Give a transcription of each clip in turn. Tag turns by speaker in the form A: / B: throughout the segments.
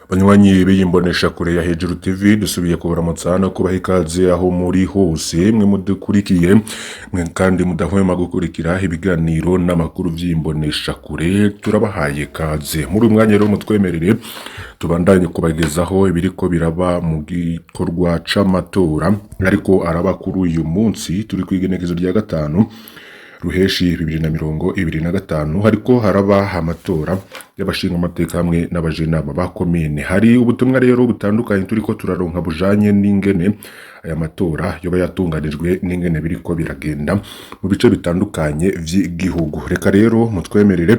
A: Banywanyi b'iyi mboneshakure ya Hejuru TV, dusubiye kubaramutsa no kubaha ikaze aho muri hose, mwe mudukurikiye, mwe kandi mudahwema gukurikira ibiganiro n'amakuru vy'imboneshakure, turabahaye kaze. Muri uyu mwanya rero mutwemerere tubandanye kubagezaho ibiriko biraba mu gikorwa c'amatora ariko araba kuri uyu munsi turi kw'igenekezo rya 5 Ruheshi 2025. Hariko haraba amatora y'abashingamateka hamwe n'abajenama ba komine. Hari ubutumwa rero butandukanye turiko turaronka bujanye n'ingene aya matora yoba yatunganijwe n'ingene biriko biragenda mu bice bitandukanye vy'igihugu. Reka rero mutwemerere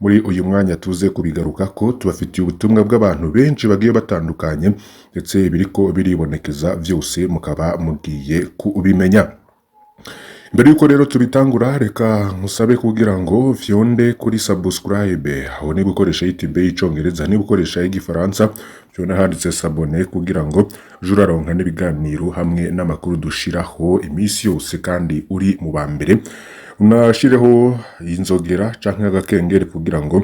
A: muri uyu mwanya tuze kubigarukako. Tubafitiye ubutumwa bw'abantu benshi bagiye batandukanye, ndetse biriko biribonekeza vyose mukaba mugiye kubimenya. Mbere yuko rero tubitangura, reka nkusabe kugira ngo fyonde kuri subscribe. Aho niba ukoresha YouTube y'icongereza, niba ukoresha y'igifaransa, fyonda handitse s'abonner kugira ngo uje uraronka n'ibiganiro hamwe n'amakuru dushiraho iminsi yose kandi uri mu ba mbere. Unashireho inzogera canke agakengeri kugira ngo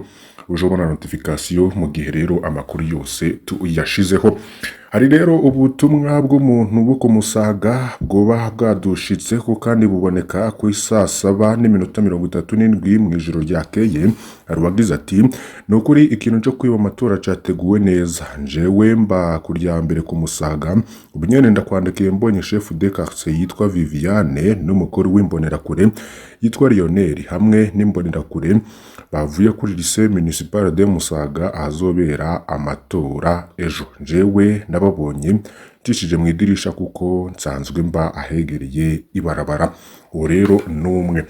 A: uje ubona notification mu gihe rero amakuru yose tuyashizeho. Hari rero ubutumwa bw'umuntu bwo kumusaga bwoba bwadushitseko kandi buboneka ku isaa 7:37 mw'ijoro ryakeye. Hari uwagize ati: "Ni ukuri ikintu co kwiba amatora categuwe neza. Njewe mba kurya mbere ku Musaga. Ubu nyene ndakwandikiye mbonye chef de quartier yitwa Viviane n'umukuru w'imbonerakure yitwa Lionel hamwe n'imbonerakure bavuye kuri lycée municipal de Musaga ahazobera amatora ejo. Njewe nababonye ncishije mu idirisha kuko nsanzwe mba ahegereye ibarabara." Uwo rero n'umwe.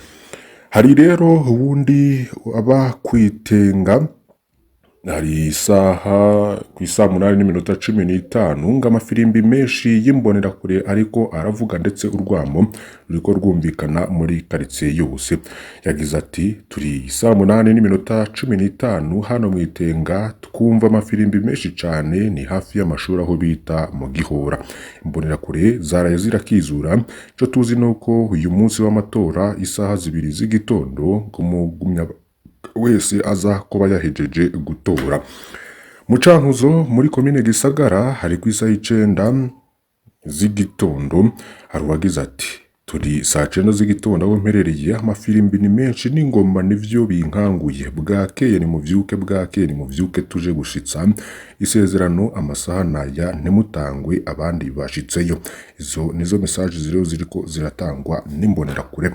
A: Hari rero uwundi aba kwitenga, hari isaha ku isaa 8:15, ngo amafirimbi menshi y'imbonerakure ariko aravuga, ndetse urwamo ruriko rwumvikana muri karitsiye yose. Yagize ati: "Turi saa 8:15 hano mu Itenga, twumva amafirimbi menshi cane, ni hafi y'amashuri aho bita mu Gihora. Imbonerakure zaraye zirakizura. Ico tuzi nuko uyu munsi w'amatora isaha 2 z'igitondo ngo umugumya wese aza kuba yahejeje gutora." Mu Cankuzo muri komine Gisagara, hari ku isaha 9 z'igitondo, hari uwagize ati: "Turi saa 9 z'igitondo aho mperereye, amafirimbi ni menshi n'ingoma, nivyo binkanguye. Bwakeye nimuvyuke, bwakeye nimuvyuke, tuje gushitsa isezerano, amasaha naya, ntimutangwe abandi bashitseyo." Izo nizo message ziriho ziriko ziratangwa n'imbonerakure.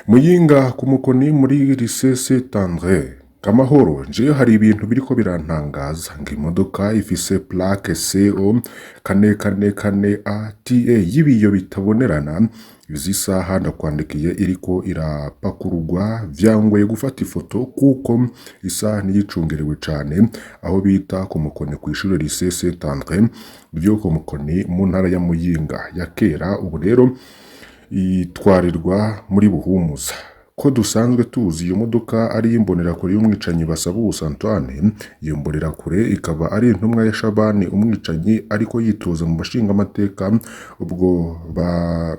A: Muyinga ku Mukoni muri lycée Saint André: "Kamahoro, njewe hari ibintu biriko birantangaza, ngo imodoka ifise plaque CO 444 ATA y'ibiyo bitabonerana, izi saha ndakwandikiye iriko irapakururwa. Vyangoye gufata ifoto kuko isaha ntiyicungerewe cane aho bita ku Mukoni kw'ishure lycée Saint André ryo ku Mukoni mu ntara ya Muyinga ya kera. Ubu rero itwarirwa muri Buhumuza. Ko dusanzwe tuzi iyo modoka ari imbonerakure y'umwicanyi Basabusa Antoine, iyo mbonerakure ikaba ari intumwa ya Shabani umwicanyi ariko yitoza mu bashingamateka, ubwo ba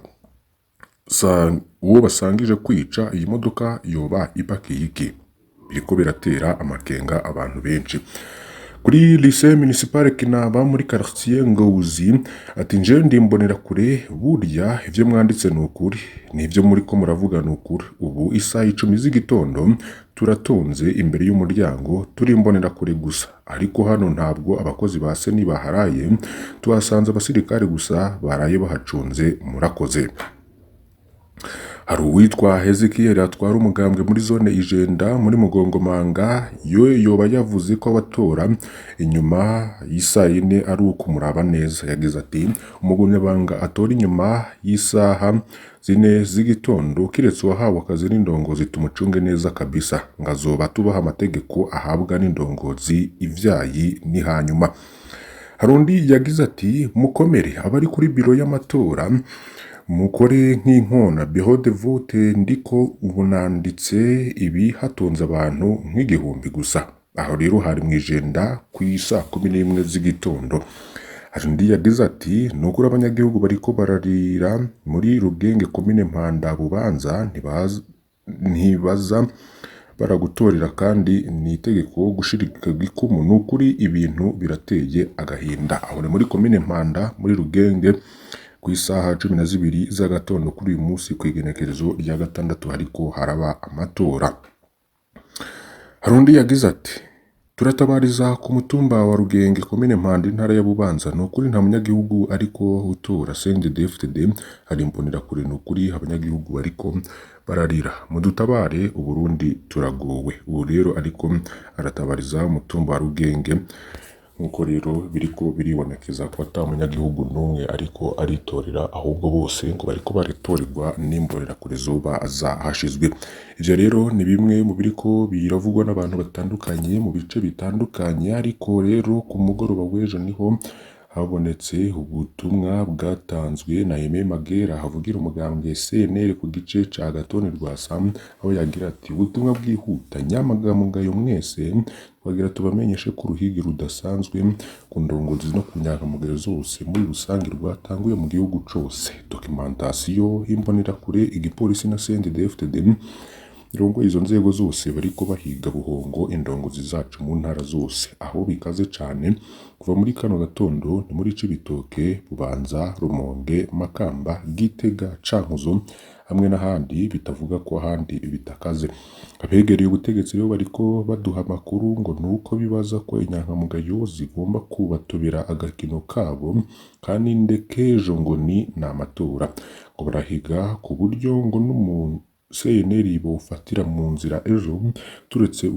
A: uwo basangije kwica, iyi modoka yoba ipakiye iki? Biriko biratera amakenga abantu benshi." Kuri lycée municipal Kinaba muri quartier Ngozi, ati: "Njewe ndi imbonerakure, burya ivyo mwanditse ni ukuri, n'ivyo muriko muravuga ni ukuri. Ubu isaha 10 z'igitondo turatonze imbere y'umuryango, turi imbonerakure gusa, ariko hano ntabwo abakozi ba CENI baharaye, tuhasanze abasirikare gusa baraye bahacunze. Murakoze." Hari uwitwa Hezekiel atwara umugambwe muri zone Ijenda muri Mugongomanga, yo yoba yavuze ko abatora inyuma y'isaa 4 ari ukumuraba neza. Yagize ati: "Umugumyabanga atora inyuma y'isaha 4 z'igitondo, kiretse uwahawe akazi n'indongozi, tumucunge neza kabisa, ngo azoba tubaha amategeko ahabwa n'indongozi, ivyayi ni hanyuma." Hari undi yagize ati: "Mukomere abari kuri biro y'amatora, mukore nk'inkona. Bureau de vote ndiko ubu nanditse ibi, hatonze abantu nk'igihumbi gusa." Aho rero hari mu Ijenda ku isaa 11 z'igitondo. Hari undi yagize ati: "Ni ukuri abanyagihugu bariko bararira muri Rugenge, komine Mpanda, Bubanza, ntibaza. baragutorera kandi ni itegeko gushirika gikumu. Ni ukuri ibintu birateye agahinda. Aho ni muri komine Mpanda muri Rugenge ku isaha 12 z'agatondo kuri uyu munsi kw'igenekerezo rya gatandatu hariko haraba amatora. Hari undi yagize ati turatabariza ku mutumba wa Rugenge komine Mpanda intara ya Bubanza. Ni ukuri nta munyagihugu ariko utora CNDD-FDD, hari imbonerakure. Ni ukuri abanyagihugu bariko bararira, mudutabare Uburundi turagowe. Ubu rero ariko aratabariza umutumba wa Rugenge, nkuko rero biriko biribonekeza ko ata munyagihugu n'umwe ariko aritorera, ahubwo bose ngo bariko baratorerwa n'imbonerakure zoba zahashizwe. Ivyo rero ni bimwe mu biriko biravugwa n'abantu batandukanye mu bice bitandukanye, ariko rero ku mugoroba w'ejo niho habonetse ubutumwa bwatanzwe na Aime Magera havugira umugambwe CNL ku gice ca Gatoni Rwasa, aho yagira ati ubutumwa bwihuta nyamagamugayo mwese twagira tubamenyeshe ko uruhigi rudasanzwe ku ndongozi no ku nyankamugayo zose muri rusange rwatanguye mu gihugu cose. Documentation y'imbonerakure, igipolisi na CNDD-FDD irongoye izo nzego zose bariko bahiga buhongo indongozi zacu mu ntara zose, aho bikaze cane kuva muri kano gatondo ni muri Cibitoke, Bubanza, Rumonge, Makamba, Gitega, Cankuzo hamwe n'ahandi, bitavuga ko ahandi bitakaze. Abegereye ubutegetsi rero bariko baduha amakuru ngo nuko bibaza ko inyankamugayo zigomba kubatobera agakino kabo kandi ndekejo ngo ni n'amatora, ngo barahiga ku buryo ngo n'umuntu CNL bofatira mu nzira ejo, turetse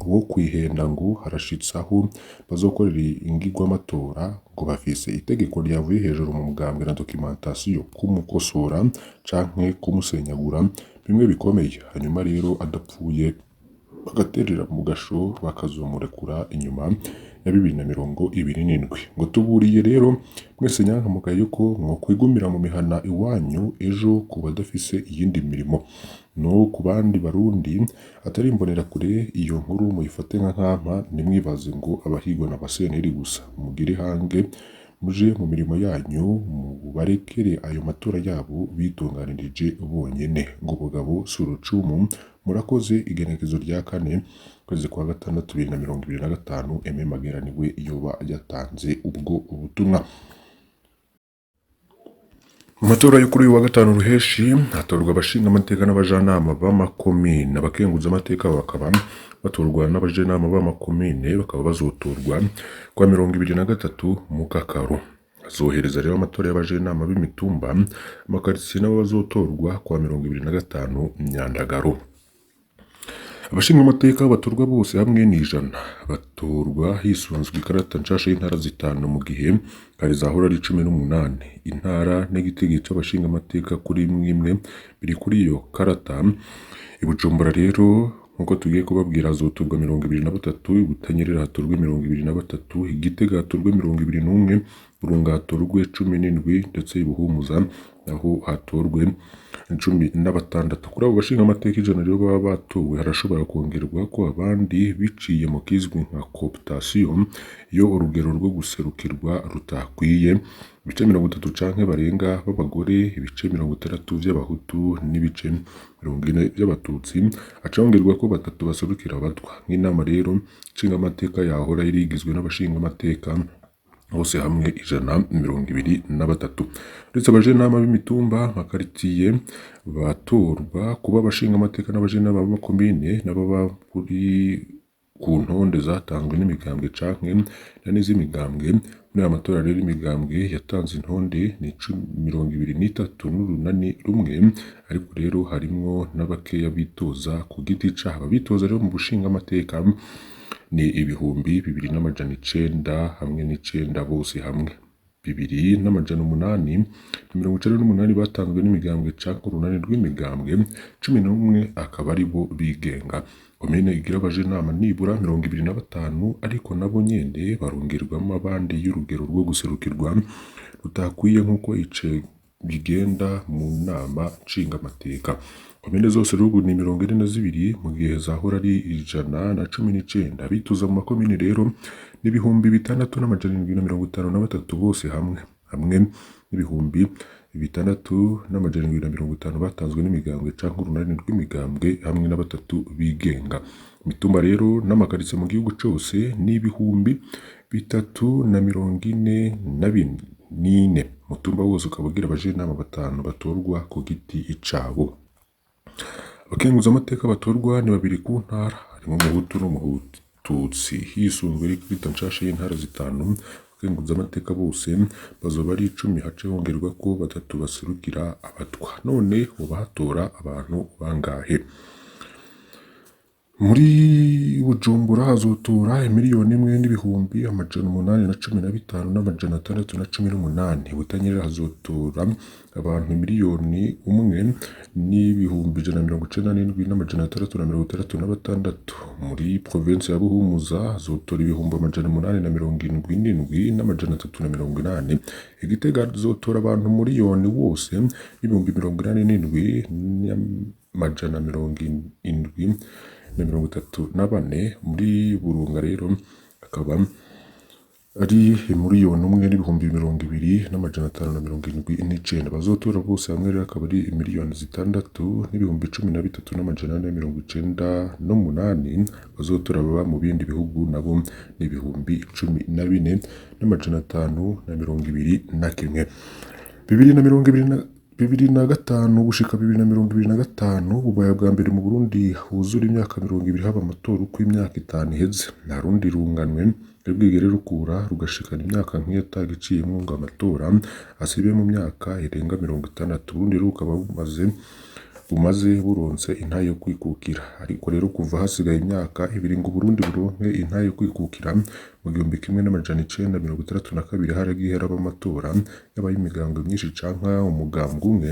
A: wo kwihenda ngo harashitse aho bazokorera ingigwamatora, ngo bafise itegeko ryavuye hejuru mu mugambwe na documentation kumukosora canke kumusenyagura bimwe bikomeye, hanyuma rero adapfuye bagaterera mu gasho bakazomurekura inyuma ya 2027. Ngo tuburiye rero mwese nyankamugayo ko mwokwigumira mu mihana iwanyu ejo ku badafise iyindi mirimo no ku bandi barundi atari imbonerakure, iyo nkuru muyifate nka nkampa, ntimwibaze ngo abahigwa na ba CNL gusa, mugire hange muje mu mirimo yanyu mubarekere ayo matora yabo bitunganirije bonyene. Ngo bugabo si urucumu. Murakoze. Igenekerezo rya 4 kwezi kwa gatandatu 2025, Aime Magera niwe yoba yatanze ubwo ubutumwa. Mu matora yo kuri uyu wa gatanu ruheshi hatorwa abashinga amateka n'abajanama b'amakomine, abakenguza amateka bakaba batorwa n'abajenama b'amakomine, bakaba bazotorwa kwa 23 Mukakaro. Azohereza rero amatora y'abajenama b'imitumba, amakaritsiye nabo bazotorwa kwa 25 Myandagaro. Abashinga amateka batorwa bose hamwe ni 100, batorwa hisunzwe ikarata nshasha y'intara zitanu mu gihe kare zahora ari 18. Intara n'igitego c'abashinga amateka kuri imwe imwe biri kuri iyo karata. I Bujumbura rero nkuko tugiye kubabwira hazotorwa 23, i Butanyerera hatorwe 23, i Gitega hatorwe 21, Burunga hatorwe 17 ndetse i Buhumuza naho hatorwe 16. Kuri abo bashinga amateka 100 rero baba batowe harashobora kongerwa ko abandi biciye mu kizwi nka cooptation iyo urugero rwo guserukirwa rutakwiye, ibice 30 canke barenga b'abagore, ibice 60 vy'abahutu n'ibice 40 vy'abatutsi, haca hongerwa ko batatu baserukira abatwa. Nk'inama rero nshingamateka yahora yari igizwe n'abashingamateka bose hamwe 123. Uretse abajenama b'imitumba, amakaritiye batorwa kuba abashingamateka n'abajenama b'amakomine n'ababa kuri ku ntonde zatanzwe n'imigambwe canke n'iz'imigambwe. Muri aya matora rero imigambwe yatanze intonde ni 23 n'urunani rumwe, ariko rero harimwo n'abakeya bitoza ku giti cabo. Abitoza rero mu bushingamateka ni 2909 bose hamwe, 2898 batanzwe n'imigambwe canke urunani rw'imigambwe, 11 akaba ari bo bigenga. Komine igira abajenama nibura 25, ariko nabo nyene barongerwamwo abandi y'urugero rwo guserukirwa rutakwiye nkuko ice bigenda mu nama nshingamateka. Komine zose rero ubu ni 42 mu gihe zahora ari 119. Abitoza mu makomine rero ni 6753 bose hamwe, hamwe n'ibihumbi 6750 batanzwe n'imigambwe canke urunani rw'imigambwe hamwe na batatu bigenga. Imitumba rero n'amakaritse mu gihugu cose ni 3044. Umutumba wose ukaba ugira abajenama batanu batorwa ku giti cabo. Abakenguzamateka batorwa ni babiri ku ntara, harimwo umuhutu n'umututsi. Hisunzwe ikarita nshasha y'intara zitanu, abakenguzamateka bose bazoba ari 10 hace hongerwako batatu baserukira abatwa. None hoba hatora abantu bangahe? Muri Bujumbura hazotora 1,815,618. Butanyerera hazotora abantu 1,197,666. Muri provinsi ya Buhumuza hazotora 877,380. Igitega hazotora abantu 1,087,087 734. Muri Burunga rero akaba ari 1,020,579. Bazotora bose hamwe rero akaba ari 6,013,498. Bazotora baba mu bindi bihugu nabo ni 14,521. 2025 gushika 2025 bubaye bwa mbere mu Burundi huzura imyaka 20 haba amatora uko imyaka itanu iheze. Nta rundi runganwe rwigere rukura rugashikana imyaka nk'iyo atagiciyemwo ngo amatora asibe mu myaka irenga 60. Uburundi rero bukaba bumaze buronse intahe yo kwikukira. Ariko rero kuva hasigaye imyaka ibiri ngo Uburundi buronke intahe yo kwikukira, mu 1962 haragiye haraba amatora yaba ay'imigambwe myinshi canke umugambwe umwe,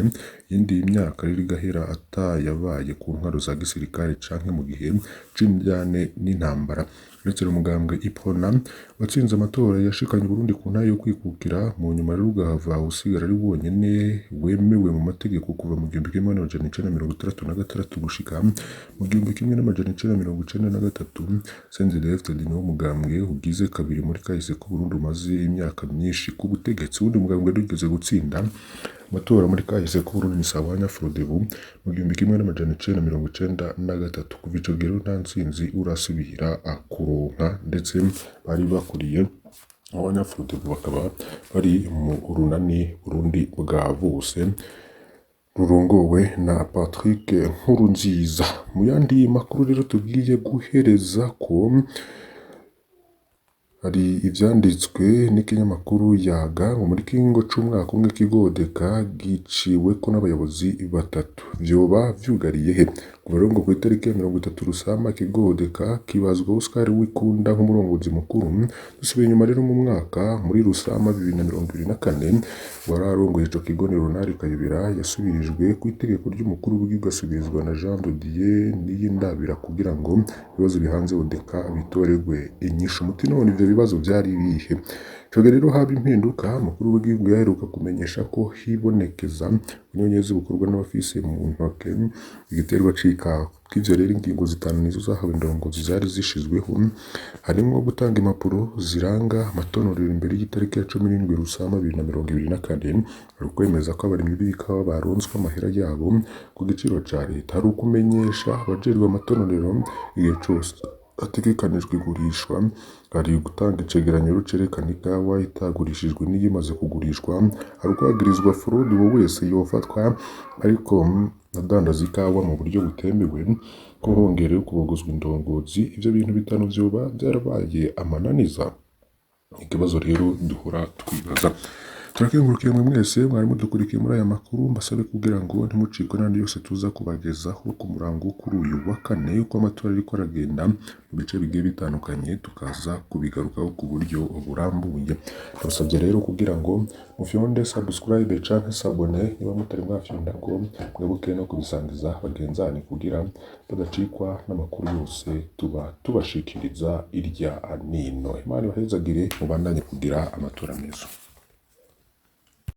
A: iyindi myaka rero igahera atayabaye ku ntwaro za gisirikare canke mu gihe c'indyane n'intambara. Uretse umugambwe Iprona watsinze amatora yashikanye Uburundi ku ntahe yo kwikukira, mu nyuma rero ugahava usigara ari wonyene wemewe mu mategeko kuva mu 1966 gushika mu 1993. CNDD-FDD niwo mugambwe ugize kabiri muri kahise k'Uburundi umaze imyaka myinshi ku butegetsi. Uwundi mugambwe wigeze gutsinda amatora muri kahise k'Uburundi ni Sahwanya Frodebu mu 1993. Kuva ico gihe rero nta ntsinzi urasubira kuronka, ndetse bari bakuriye abanyafrodebu bakaba bari mu runani Burundi bwa bose rurongowe na Patrick Nkurunziza. Mu yandi makuru rero tugiye guhereza ko hari ivyanditswe n'ikinyamakuru Yaga ngo muri kingo c'umwaka umwe kigodeka giciweko n'abayobozi batatu, vyoba vyugariye he? Kuva rero ngo kw'itariki ya 30 Rusama ikigodeka kibazwa Oscar Wikunda nk'umurongozi mukuru. Dusubiye inyuma rero mu mwaka muri Rusama 2024 uwararongoye ico kigo ni Ronald Kayobera yasubirijwe kw'itegeko ry'umukuru w'igihugu asubirizwa na Jean de Dieu Niyindabira kugira ngo ibibazo bihanze Odeka bitoregwe inyishu. Muti none ivyo bibazo vyari ibihe? Ico gihe rero haba impinduka, umukuru w'igihugu yaheruka kumenyesha ko hibonekeza ubunyonyezi bukorwa n'abafise mu ntoke igiterwa c'ikawa. Kubw'ivyo rero ingingo zitanu nizo zahawe indongozi zari zishizweho, harimwo gutanga impapuro ziranga amatonorero imbere y'itariki ya 17 Rusama 2024, hari ukwemeza ko abarimyi b'ikawa baronswa amahera yabo ku giciro ca leta, hari ukumenyesha abajejwe amatonorero igihe cose hategekanijwe igurishwa, hari gutanga icegeranyo cerekana ikawa itagurishijwe n'iyimaze kugurishwa, hari ukwagirizwa forodi uwo wese yofatwa ariko adandaza ikawa mu buryo butemewe, ko hongerewe kubogozwa indongozi. Ivyo bintu bitanu vyoba vyarabaye amananiza? Ikibazo rero duhora twibaza. Turakengurukiye mwe mwese mwari mudukurikiye muri aya makuru, mbasabe kugira ngo ntimucikwe n'andi yose tuza kubagezaho ku murango kuri uyu wa kane uko amatora ariko aragenda mu bice bigiye bitandukanye, tukaza kubigarukaho ku buryo burambuye. Ndabasabye rero kugira ngo mufyonde subscribe canke s'abonner niba mutari mwafyonda, ngo mwibuke no kubisangiza bagenzane kugira badacikwa n'amakuru yose tuba tubashikiriza irya nino. Imana ibahezagire, mubandanye kugira amatora meza.